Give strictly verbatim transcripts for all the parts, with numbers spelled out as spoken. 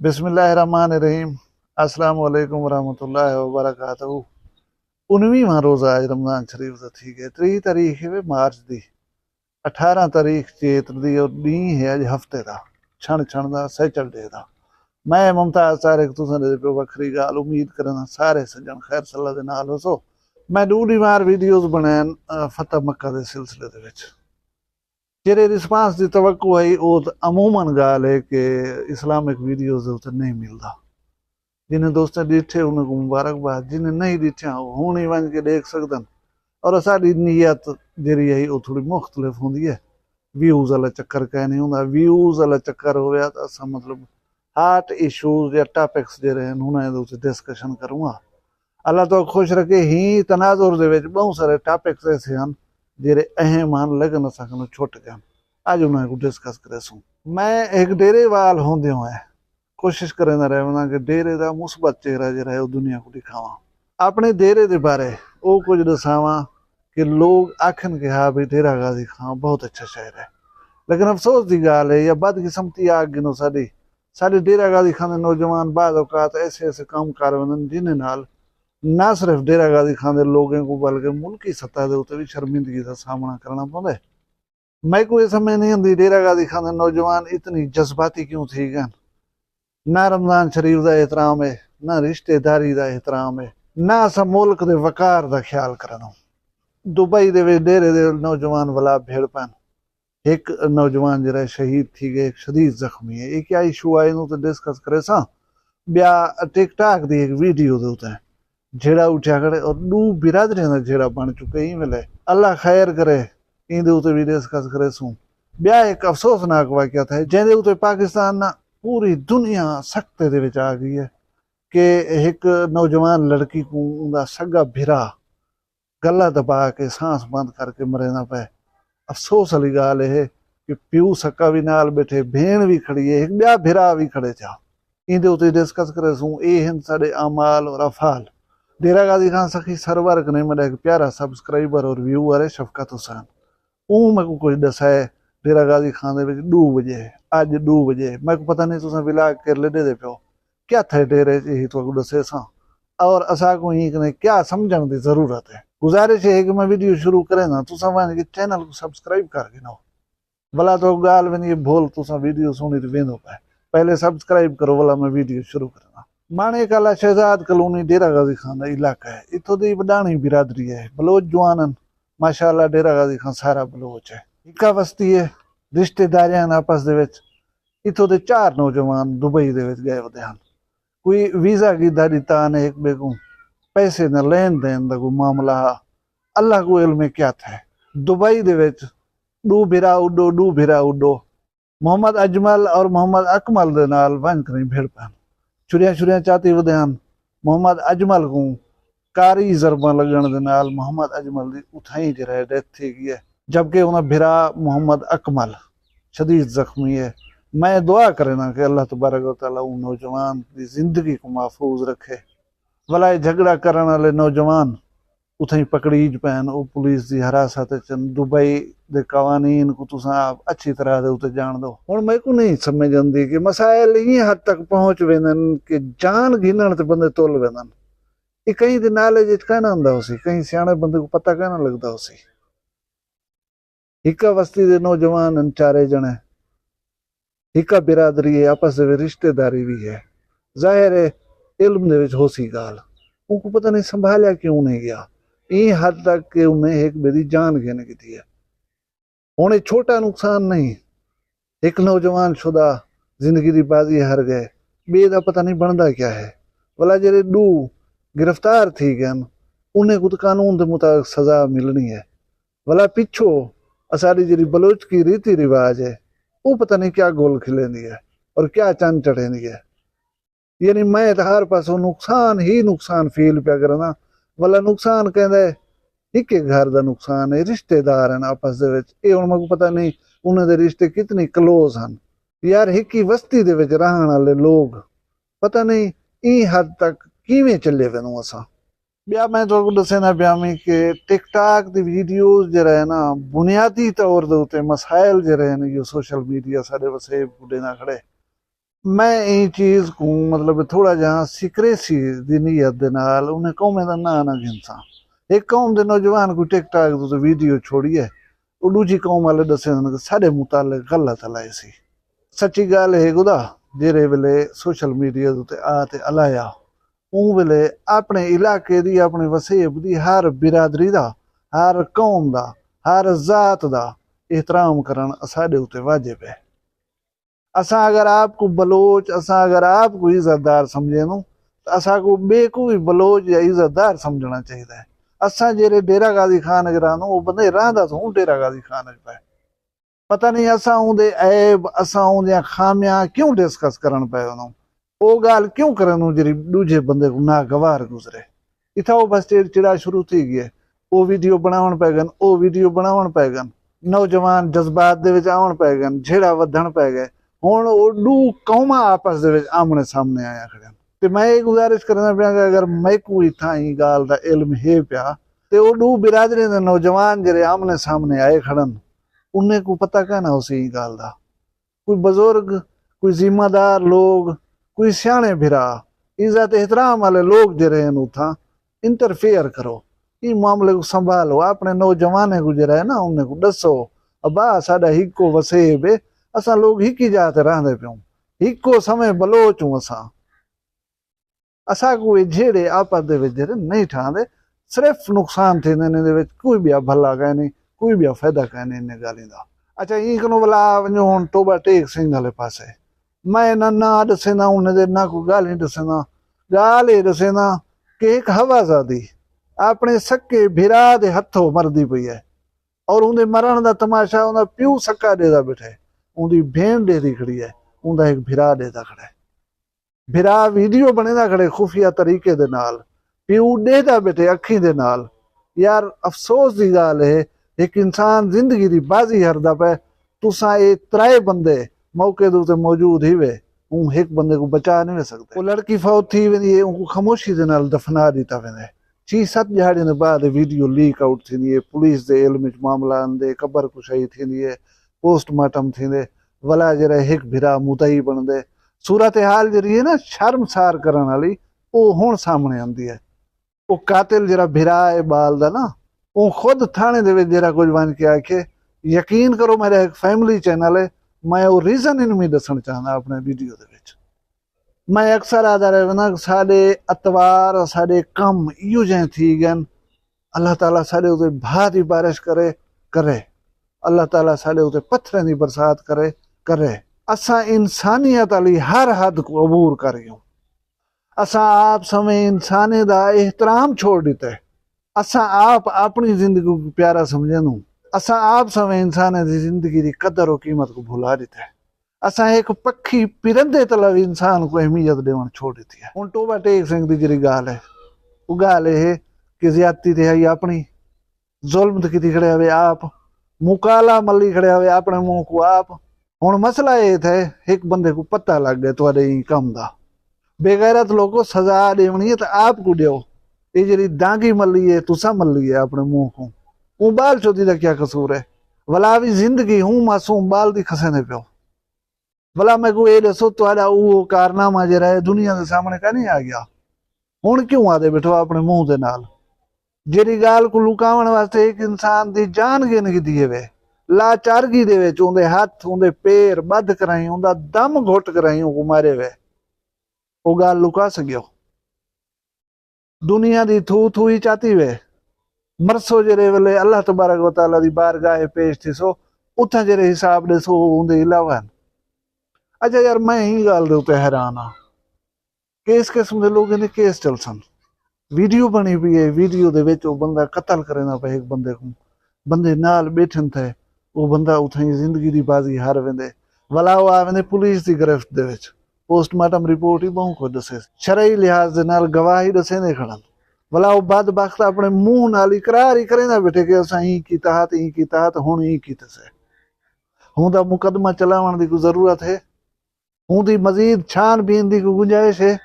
بسم اللہ الرحمن الرحیم۔ السلام علیکم ورحمۃ اللہ وبرکاتہ۔ انویہواں روزہ اڄ رمضان شریف دا تھی ڳئے، تریہہ تاریخ ہے مارچ دی۔ اٹھارہ تاریخ چیت دی اور ݙینہہ ہے اڄ ہفتے دا، چھݨ چھݨ دا، سیچرڈے دا۔ میں ممتاز طارق تساں ݙے پیو وکھری ڳالھ، امید کرینداں سارے سڄݨ خیر صلاح دے نال ہوسو۔ میں ݙو ݙینہہ وار ویڈیوز بݨائن، آ، فتح مکہ دے سلسلے دے وچ۔ جیڑھے رسپانس دی توقع ہئی، او تاں عموماً ڳالھ ہے کہ اسلامک ویڈیوز دے اتے نہیں ملدا۔ جنہیں دوستیں ݙٹھے، انہیں کوں مبارکباد، جنہیں نہیں ݙٹھیاں، او ہݨ ہی ونڄ کے ݙیکھ سڳدن۔ اور اساݙی نیت جیڑھی ہئی، او تھوڑی مختلف ہوندی ہے۔ ویوز والا چکر کائے نہیں ہوندا۔ ویوز والا چکر ہویا تاں اساں، مطلب، ہاٹ ایشوز یا ٹاپکس جیڑھے ہن، انہاں دے اتے ڈسکشن کروں ہا۔ اللہ تہاکوں خوش رکھے، ہیں تناظر دے وچ ٻہوں سارے ٹاپکس ایسے ہن جیڑھے اہم ہن، لیکن اساں کنوں چھٹ ڳئے ہن۔ اڄ انہاں کوں ڈسکس کریسوں۔ میں ہک ڈیرے وال ہوندے ہوئے کوشش کریندا رہ وینداں کہ ڈیرے دا مثبت چہرہ جیڑھا ہے، او دنیا کوں ݙکھاواں۔ اپݨے ڈیرے دے بارے او کجھ ݙساواں کہ لوگ آکھن کہ ہا بھئی، ڈیرہ غازی خان بہت اچھا شہر ہے۔ لیکن افسوس دی ڳالھ ہے، یا بدقسمتی آکھ گھنو ساݙی، ساݙے ڈیرہ غازی خان دے نوجوان بعض اوقات ایسے ایسے کم کر ویندن، جنہیں نال نہ صرف ڈیرہ غازی خان دے لوگیں کوں، بلکہ ملکی سطح دے اتے وی شرمندگی دا سامݨا کرݨا پوندا ہے۔ میکوں اے سمجھ نہیں ہوندی، ڈیرہ غازی خان دے نوجوان اتنی جذباتی کیوں تھی ڳئن؟ نہ رمضان شریف دا احترام ہے، نہ رشتہ داری دا احترام ہے، نہ اساں ملک دے وقار دا خیال کریندوں۔ دبئی دے وچ ڈیرے دے نوجوان ولا بھڑ پئن۔ ہک نوجوان جیڑھا ہے، شہید تھی ڳئے، ہک شدید زخمی ہے۔ اے کیا ایشو آ، اینوں تے ڈسکس کریساں۔ ٻیا، ٹک ٹاک دی ہک ویڈیو دے اتے جھیڑا اٹھیا کھڑے اور ݙو برادریاں دا جھیڑا بݨ چکے۔ ایں ویلے اللہ خیر کرے، ایندے اتے وی ڈسکس کریسوں۔ ٻیا ہک افسوسناک واقعہ تھئے، جیندے اتے پاکستان نہ، پوری دنیا سکتے دے وچ آ ڳئی ہے کہ ہک نوجوان لڑکی کوں اوندا سڳا بھرا گلا دبا کے، سانس بند کر کے مریندا پئے۔ افسوس والی ڳالھ اے ہے کہ پیو سکا وی نال ٻیٹھے، بھیݨ وی کھڑی ہے، ہک ٻیا بھرا وی کھڑے تھیا۔ ایندے اتے ڈسکس کریسوں۔ اے ہن ساݙے اعمال اور افعال۔ ڈیرہ غازی خان سخی سرور کنے میݙا ہک پیارا سبسکرائبر اور ویور ہے شفقت حسین۔ اوں میکوں کجھ ݙسائے، ڈیرہ غازی خان دے وچ ݙو وڄے، اڄ ݙو وڄے، میکوں پتہ نہیں تساں ولاگ کیرلے ݙیہدے پیو۔ کیا تھئے ڈیرے اچ، ایہی تہاکوں ݙسیساں۔ اور اساکوں ایں کنے کیا سمجھݨ دی ضرورت ہے۔ گزارش ہے کہ میں ویڈیو شروع کرینداں، تساں ونڄ کے چینل کوں سبسکرائب کر گھنو۔ ولا تہاکوں ڳالھ ویندی ہے بھل، تساں ویڈیو سݨی تے ویندو پئے۔ پہلے سبسکرائب کرو، ولا میں ویڈیو شروع کرینداں۔ ماݨک آلا شہزاد کالونی ڈیرہ غازی خان دا علاقہ ہے۔ اتھوں دی وݙاݨی برادری ہے، بلوچ جوان ہن۔ ماشاءاللہ، ڈیرہ غازی خان سارا بلوچ ہے۔ ہکا وستی ہے، رشتہ داریاں ہن آپس دے وچ۔ اتھوں دے چار نوجوان دبئی دے وچ ڳئے ودے ہن۔ کوئی ویزا گھدا ݙتا نے ہک ٻئے کوں، پیسے دا لین دین دا کوئی معاملہ ہا۔ اللہ کوں علم ہے کیا تھئے۔ دبئی دے وچ ݙو بھرا اݙو، ݙو بھرا اݙو۔ محمد اجمل اور محمد اکمل دے نال ونڄ کھڑی بھڑ پئن۔ چھریاں چھریاں چاتی ودے ہن۔ محمد اجمل کوں کاری ضرباں لڳݨ دے نال محمد اجمل دی اتھائیں جیڑھا ہے ڈیتھ تھی ڳئی ہے، جبکہ انہاں بھرا محمد اکمل شدید زخمی ہے۔ میں دعا کرینداں کہ اللہ تبارک و تعالیٰ اوں نوجوان دی زندگی کوں محفوظ رکھے۔ ولا اے جھڳڑا کرݨ والے نوجوان اتھائیں پکڑیج پئن، او پولیس دی حراست اچ ہن۔ دبئی دے قوانین کوں تساں آپ اچھی طرح دے اتے ڄاݨدو۔ ہݨ میکوں نہیں سمجھ آندی کہ مسائل ایں حد تک پہنچ ویندن کہ جان گھنݨ تے بندے تل ویندن۔ اے کہیں دی نالج اچ کائناں ہوندا ہوسی، کہیں سیاݨے بندے کوں پتہ کائناں لڳدا ہوسی۔ ہکا وستی دے نوجوان ہن چارے ڄݨے، ہکا برادری ہے، آپس دے وچ رشتہ داری وی ہے۔ ظاہر ہے علم دے وچ ہوسی ڳالھ۔ اونکوں پتہ نہیں سنبھالیا کیوں نہیں ڳیا، ایں حد تک کہ انہیں ہک ٻئے دی جان گھن گھدی ہے۔ ہݨ اے چھوٹا نقصان نہیں، ہک نوجوان شدہ زندگی دی بازی ہار ڳئے، ٻئے دا پتہ نہیں بݨدا کیا ہے۔ ولا جیڑھے ݙو گرفتار تھی ڳئن، انہیں کوں تاں قانون دے مطابق سزا ملݨی ہے۔ ولا پچھوں اساݙی جیڑھی بلوچکی ریتی رواج ہے، او پتہ نہیں کیا گل کھلیندی ہے اور کیا چن چڑھیندی ہے۔ یعنی میں تاں ہر پاسوں نقصان ہی نقصان فیل پیا کرینداں۔ ولا نقصان کیندا ہے، ہکے گھر دا نقصان ہے، رشتہ دار ہن آپس دے وچ۔ اے ہݨ میکوں پتہ نہیں انہاں دے رشتے کتنی کلوز ہن۔ یار، ہکی وستی دے وچ رہݨ والے لوگ پتہ نہیں ایں حد تک کیویں چلے ویندوں اساں۔ ٻیا میں تہاکوں ݙسیندا پیاں وی کہ ٹک ٹاک دی ویڈیوز جیڑھا ہے نا، بنیادی طور دے اتے مسائل جیڑھے ہن، ایہو سوشل میڈیا ساݙے وسیب کوں ݙیندا کھڑے۔ میں ایں چیز کوں مطلب تھوڑا جہاں سیکریسی دی نیت دے نال انہیں قومیں دا ناں نہ گھنساں۔ ہک قوم دے نوجوان کوئی ٹک ٹاک تے ویڈیو چھوڑی ہے، او ݙوجھی قوم والے ݙسیندن کہ ساݙے متعلق غلط الائے سی۔ سچی ڳالھ ہے گدا، جیڑھے ویلے سوشل میڈیا تے آ تے الایا، اوں ویلے اپݨے علاقے دی، اپݨے وسیب دی، ہر برادری دا، ہر قوم دا، ہر ذات دا احترام کرݨ اساݙے اتے واجب ہے۔ اساں اگر آپ کوں بلوچ، اساں اگر آپ کوں عزت دار سمجھیندوں، تاں اساکوں ٻئے کوں وی بلوچ یا عزت دار سمجھݨا چاہیدا ہے۔ اساں جیڑھے ڈیرہ غازی خان اچ رہندوں، او بندے رہندا تھوں ڈیرہ غازی خان اچ پئے۔ پتہ نہیں اساں اوندے عیب، اساں اوندیاں خامیاں کیوں ڈسکس کرݨ پئے ہوندوں؟ او ڳالھ کیوں کریندوں جیڑھی ݙوجھے بندے کوں ناگوار گزرے؟ اتھاں او بس چڑ چڑا شروع تھی ڳئے۔ او ویڈیو بݨاوݨ پئے ڳن، او ویڈیو بݨاوݨ پئے ڳن۔ نوجوان جذبات دے وچ آوݨ پئے ڳن، جھیڑا ودھݨ پئے ڳئے۔ ہݨ او ݙو قوماں آپس دے وچ آمݨے سامݨے آیاں کھڑن۔ تے میں اے گزارش کریندا پیاں کہ اگر میکوں اتھاں ایں ڳالھ دا علم ہے پیا، تے او ݙو برادریاں دے نوجوان جیڑھے آمݨے سامݨے آئے کھڑن، انہیں کوں پتہ کائنا ہوسی ایں ڳالھ دا۔ کوئی بزرگ، کوئی ذمہ دار لوگ، کوئی سیاݨے بھرا، عزت احترام والے لوگ جیڑھے ہن اتھاں، انٹرفیئر کرو، ایں معاملے کوں سنبھالو، اپݨے نوجوانیں کوں جیڑھا ہے نا، انہیں کوں ݙسو، ابا ساݙا ہکو وسیب ہے، اساں لوگ ہکی جاہ تے رہندے پیوں، ہکو سویں بلوچ ہوں اساں۔ اساکوں اے جھیڑے آپس دے وچ جیڑھے نہیں ٹھاندے، صرف نقصان تھیندے نے، ایندے وچ کوئی ٻیا بھلا کائنی، کوئی ٻیا فائدہ کائنی انہیں ڳالھیں دا۔ اچھا، ایں کنوں ولا ونڄو ہݨ ٹوبہ ٹیک سنگھ والے پاسے۔ میں نہ ناں ݙسینداں انہیں دے، نہ کوئی ڳالھیں ݙسینداں۔ ڳالھ اے ݙسینداں کہ ہک حوا زادی اپݨے سکے بھرا دے ہتھوں مردی پئی ہے، اور اوندے مرݨ دا تماشا اوندا پیو سکا ݙیہدا ٻیٹھے، اوندی بھیݨ ݙیہدی کھڑی ہے، اوندا ہک بھرا ݙیہدا کھڑا ہے۔ بھرا ویڈیو بݨیندا کھڑے خفیہ طریقے دے نال، پیو ݙیہدا ٻیٹھے اکھیں دے نال۔ یار، افسوس دی ڳالھ ہے، ہک انسان زندگی دی بازی ہردا پئے، تساں اے ترائے بندے موقع دے اتے موجود ہیوے، اوں ہک بندے کوں بچا نی وے سڳدے۔ او لڑکی فوت تھی ویندی ہے، اونکوں خاموشی دے نال دفنا ݙتا ویندے۔ چھی ست ݙیہاڑیاں دے بعد اے ویڈیو لیک آؤٹ تھیندی ہے، پولیس دے علم اچ معاملہ آندے، قبر کشائی تھیندی ہے، پوسٹ مارٹم تھیندے، ولا جیڑھا ہک بھرا مدعی بݨدے۔ صورتحال جیڑھی ہے نا شرمسار کرݨ والی، او ہݨ سامݨے آندی ہے۔ او قاتل جیڑھا بھرا ہے ٻال دا نا، اوں خود تھاݨے دے وچ جیڑھا کجھ ونڄ کے آکھے، یقین کرو میݙا ہک فیملی چینل ہے، میں او ریزن ہن وی ݙسݨ چاہنداں اپݨے ویڈیو دے وچ۔ میں اکثر آہدا رہ وینداں کہ ساݙے اطوار، ساݙے کم ایہو جہیں تھی ڳئن، اللہ تعالیٰ ساݙے اتے بھاہ دی بارش کرے، کرے۔ اللہ تعالیٰ ساݙے اتے پتھریں دی برسات کرے، کرے۔ اساں انسانیت آلی ہر حد کوں عبور کر ڳیوں۔ اساں آپ سویں انسانیں دا احترام چھوڑ ݙتے۔ اساں آپ اپݨی زندگی کوں پیارا سمجھیندوں۔ اساں آپ سویں انسانیں دی زندگی دی قدر و قیمت کوں بھلا ݙتے۔ اساں ہک پکھی پرندے تلا وی انسان کوں اہمیت ݙیوݨ چھوڑ ݙتی ہے۔ ہݨ ٹوبہ ٹیک سنگھ دی جیڑھی ڳالھ ہے، او ڳالھ اے ہے کہ زیادتی تے ہئی اپݨی، ظلم تے کیتی کھڑے ہوے آپ، مکالا ملی کھڑے ہوے اپݨے منہ کوں آپ۔ ہݨ مسئلہ اے تھئے، ہک بندے کوں پتہ لڳ ڳئے تہاݙے ایں کم دا۔ بے غیرت لوکو، سزا ݙیوݨی ہے تاں آپ کوں ݙیو۔ اے جیڑھی دانگی ملی ہے، تساں ملی ہے اپݨے منہ کوں۔ اوں ٻال چودی دا کیا قصور ہے؟ ولا وی زندگی ہوں معصوم ٻال دی کھسیندے پیو۔ ولا میکوں اے ݙسو، تہاݙا اوہو کارنامہ جیڑھا ہے دنیا دے سامݨے کائنی آ ڳیا؟ ہݨ کیوں آہدے ٻیٹھو اپݨے منہ دے نال؟ جیڑھی ڳالھ کوں لکاوݨ واسطے ہک انسان دی جان گھن گھدی ہیوے، لاچارگی دے وچ اوندے ہتھ، اوندے پیر ٻدھ کرائیں، اوندا دم گھٹ کرائیں اونکوں مارے وے، او ڳالھ لکا سڳیو؟ دنیا دی تھو تھو ہی چاتی وے۔ مرسو جیڑھے ویلے اللہ تبارک و تعالیٰ دی بارگاہ پیش تھیسو، اتھاں جیڑھے حساب ݙیسو، او اوندے علاوہ ہن۔ اچھا یار، میں ایں ڳالھ دے اتے حیران ہاں کہ اس قسم دے لوگیں دے کیس چلسن۔ ویڈیو بݨی پئی ہے، ویڈیو دے وچ او بندہ قتل کریندا پئے ہک بندے کوں، بندے نال ٻیٹھن تھے، او بندہ اتھائیں زندگی دی بازی ہار ویندے، ولا او آ ویندے پولیس دی گرفت دے وچ۔ پوسٹ مارٹم رپورٹ ہی ٻہوں کجھ ݙسے، شرعی لحاظ دے نال گواہ ہی ݙسیندے کھڑن، ولا او بدبخت اپݨے منہ نال اقرار ہی کریندا ٻیٹھے کہ اساں ایں کیتا ہا تے ایں کیتا ہا تے ہݨ ایں کیتے سے۔ ہوندا مقدمہ چلاوݨ دی کوئی ضرورت ہے؟ ہوندی مزید چھان بین دی کوئی گنجائش ہے؟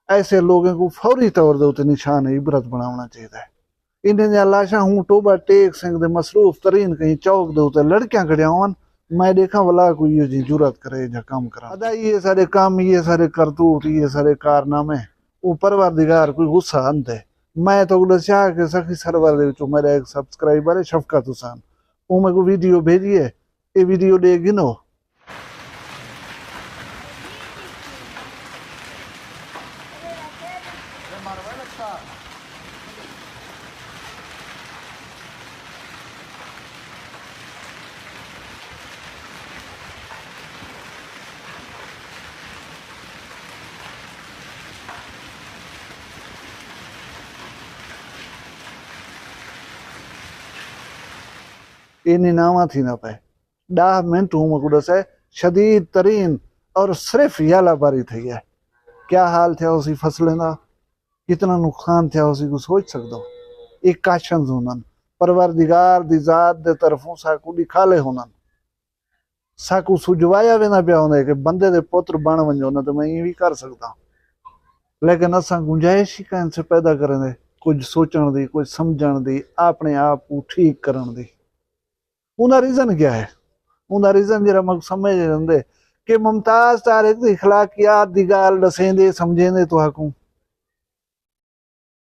ایسے لوگیں کوں فوری طور دے اتے نشان عبرت بݨاوݨا چاہیدا ہے۔ انہیں دیاں لاشاں ہوں ٹوبہ ٹیک سنگھ دے مصروف ترین کہیں چوک دے اتے لڑکیاں کھڑیاں ہوون، میں ݙیکھاں ولا کوئی ایہو جی جرات کرے یا کم کراں۔ ادا ایہے سارے کم، ایہے سارے کرتوت، ایہے سارے کارنامے، او پروردگار کوئی غصہ آندے۔ میں تہاکوں ݙسیا کہ سخی سرور دے وچوں میݙا ہک سبسکرائبر ہے شفقت حسین، او میکوں ویڈیو بھیجی ہے، اے ویڈیو ݙے گھنو۔ اے نیناواں تھیندا پئے۔ ݙاہ منٹ ہوں میکوں ݙسے، شدید ترین اور صرف یالا باری تھئی ہے۔ کیا حال تھیا ہوسی فصلیں دا؟ کتنا نقصان تھیا ہوسی، کوئی سوچ سڳدو؟ اے کاشنز ہوندن، پروردگار دی ذات دے طرفوں ساکوں ݙکھالے ہوندن۔ ساکوں سجوایا ویندا پیا ہوندا ہے کہ بندے دے پتر بݨ ونڄو نہ تے میں ایں وی کر سڳداں۔ لیکن اساں گنجائش ہی کائنی سے پیدا کریندے کجھ سوچݨ دی، کجھ سمجھݨ دی، اپݨے آپ کوں ٹھیک کرݨ دی۔ اوندا ریزن کیا ہے؟ اوندا ریزن جیڑھا میکوں سمجھ نہیں آندے کہ ممتاز طارق دی اخلاقیات دی ڳالھ ݙسیندے سمجھیندے تہاکوں۔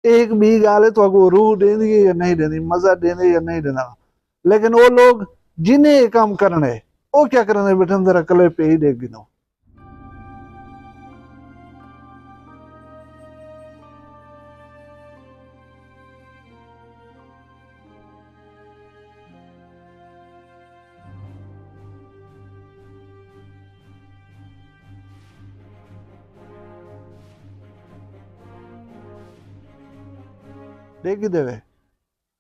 اے ہک ٻئی ڳالھ ہے، تہاکوں روح ݙیندی ہے یا نہیں ݙیندی، مزہ ݙیندے یا نہیں ݙیندا۔ لیکن او لوگ جنہیں اے کم کرݨے، او کیا کریندے ٻیٹھن، ذرا کلے پئی ݙیکھ گھنو۔ ݙیکھ دے وے۔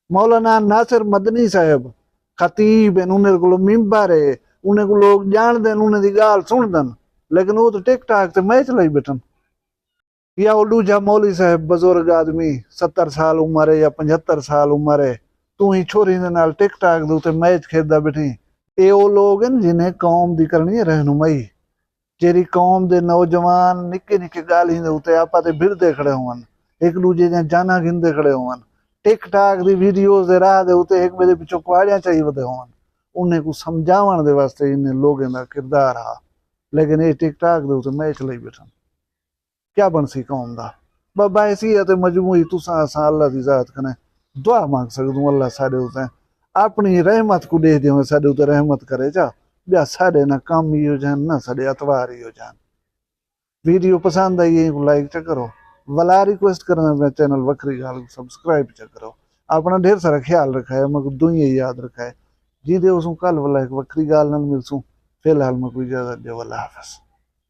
مولانا ناصر مدنی صاحب خطیب ہن، انہیں کولوں ممبر ہے، انہیں کوں لوگ ڄاݨدن، انہیں دی ڳالھ سݨدن، لیکن او تاں ٹک ٹاک تے میچ لائی ٻیٹھن۔ یا او ݙوجھا مولوی صاحب، بزرگ آدمی، ستر سال عمر ہے یا پنجھتر سال عمر ہے، توں ہی چھوری دے نال ٹک ٹاک دے اتے میچ کھیݙدا ٻیٹھیں۔ اے او لوگ ہن جنہیں قوم دی کرݨی ہے رہنمائی، جیڑھی قوم دے نوجوان نکے نکے ڳالھیں دے اتے آپاں تے بھڑدے کھڑے ہوون، ہک ݙوجھے دیاں جاناں گھندے کھڑے ہوون، ٹک ٹاک دی ویڈیوز دے راہ دے اتے ہک ٻئے دے پچھوں کہاڑیاں چائی ودے ہوون، انہیں کوں سمجھاوݨ دے واسطے انہیں لوگیں دا کردار ہا، لیکن اے ٹک ٹاک دے اتے میچ لائی ٻیٹھن۔ کیا بݨسی قوم دا؟ ٻہہ بحیثیت مجموعی تساں اساں اللہ دی ذات کنے دعا مانگ سڳدوں، اللہ ساݙے اتے اپݨی رحمت کوں ݙیہدے ہوئے ساݙے اتے رحمت کرے چا، ٻیا ساݙے نہ کم ایہو جہن نہ ساݙے اطوار ایہو جہن۔ ویڈیو پسند آئی ہے کوں لائک چا کرو، ولا ریکویسٹ کرݨا پیا چینل وکھری ڳالھ کوں سبسکرائب چا کرو۔ اپݨا ڈھیر سارا خیال رکھائے، میکوں دعائیں یاد رکھائے۔ جیندے ہوسوں کل ولا ہک وکھری ڳالھ نال ملسوں، فی الحال میکوں اجازت ݙیو، اللہ حافظ۔